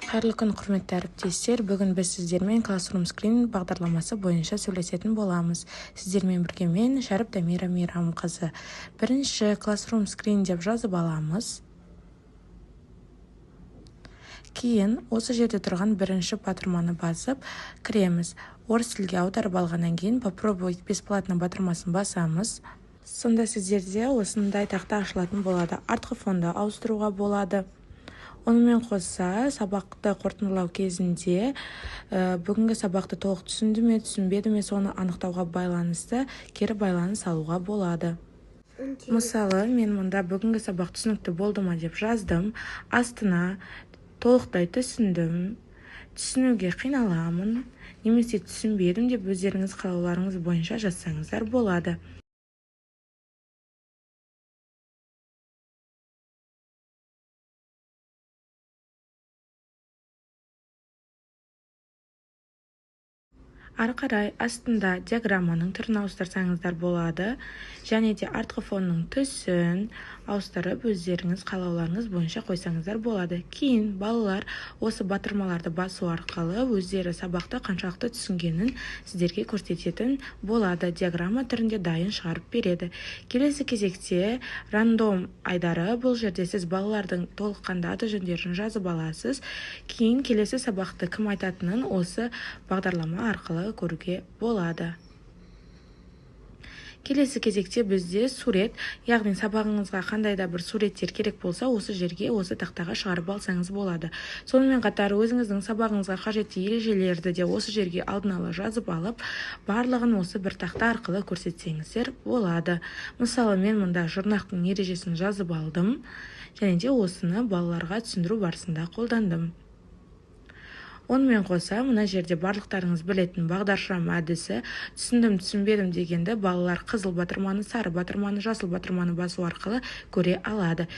Қайырлы күн, құрметті әріптестер! Бүгін біз сіздермен Classroom Screen бағдарламасы бойынша сөйлесетін боламыз. Сіздермен бірге мен, Шәріп Дамира Мейрамқызы. Бірінші Classroom Screen деп жазып аламыз. Кейін осы жерде тұрған бірінші батырманы басып кіреміз. Орыс тілге аударып алғаннан кейін «Попробовать бесплатно» батырмасын басамыз. Сонда сіздерде осындай тақта ашылатын болады. Артқы фонды ауыстыруға болады. Онымен қоса, сабақты қорытындылау кезінде бүгінгі сабақты толық түсінді ме, түсінбеді ме, соны анықтауға байланысты кері байланыс алуға болады. Мысалы, мен мұнда «Бүгінгі сабақ түсінікті болды ма?» деп жаздым. Астына «Толықтай түсіндім», «Түсінуге қиналамын» немесе «Түсінбедім» деп өздеріңіз қалауларыңыз бойынша жазсаңыздар болады. Ары қарай астында диаграмманың түрін ауыстырсаңыздар болады және де артқы фонның түсін ауыстырып, өздеріңіз қалауларыңыз бойынша қойсаңыздар болады. Кейін балалар осы батырмаларды басу арқылы өздері сабақты қаншалықты түсінгенін сіздерге көрсететін болады, диаграмма түрінде дайын шығарып береді. Келесі кезекте рандом айдары. Бұл жерде сіз балалардың толыққанды аты жөндерін жазып аласыз. Кейін келесі сабақты кім айтатынын осы бағдарлама арқылы көруге болады. Келесі кезекте бізде сурет, яғни сабағыңызға қандай да бір суреттер керек болса, осы жерге, осы тақтаға шығарып алсаңыз болады. Сонымен қатар өзіңіздің сабағыңызға қажетті ережелерді де осы жерге алдын ала жазып алып, барлығын осы бір тақта арқылы көрсетсеңіздер болады. Мысалы, мен мұнда жұрнақтың ережесін жазып алдым және де осыны балаларға түсіндіру барысында қолдандым. Онымен қоса, мына жерде барлықтарыңыз білетін бағдаршам әдісі. «Түсіндім», «Түсінбедім» дегенді балалар қызыл батырманы, сары батырманы, жасыл батырманы басу арқылы көре алады.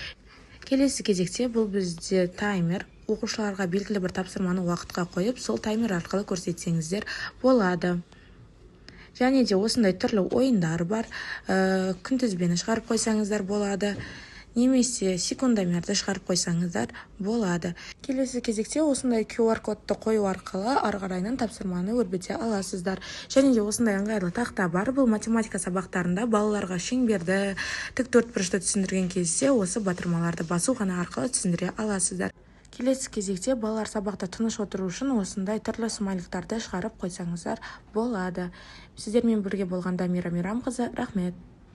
Келесі кезекте бұл бізде таймер. Оқушыларға белгілі бір тапсырманы уақытқа қойып, сол таймер арқылы көрсетсеңіздер болады. Және де осындай түрлі ойындар бар. Күнтізбені шығарып қойсаңыздар болады немесе секундомерді шығарып қойсаңыздар болады. Келесі кезекте осындай QR кодты қою арқылы ары қарайынан тапсырманы өрбіте аласыздар. Және де осындай ыңғайлы тақта бар. Бұл математика сабақтарында балаларға шеңберді, тік төртбұрышты түсіндірген кезде осы батырмаларды басу ғана арқылы түсіндіре аласыздар. Келесі кезекте балалар сабақта тыныш отыру үшін осындай түрлі смайликтарды шығарып қойсаңыздар болады. Сіздермен бірге болған Дамира Мейрамқызы. Рахмет.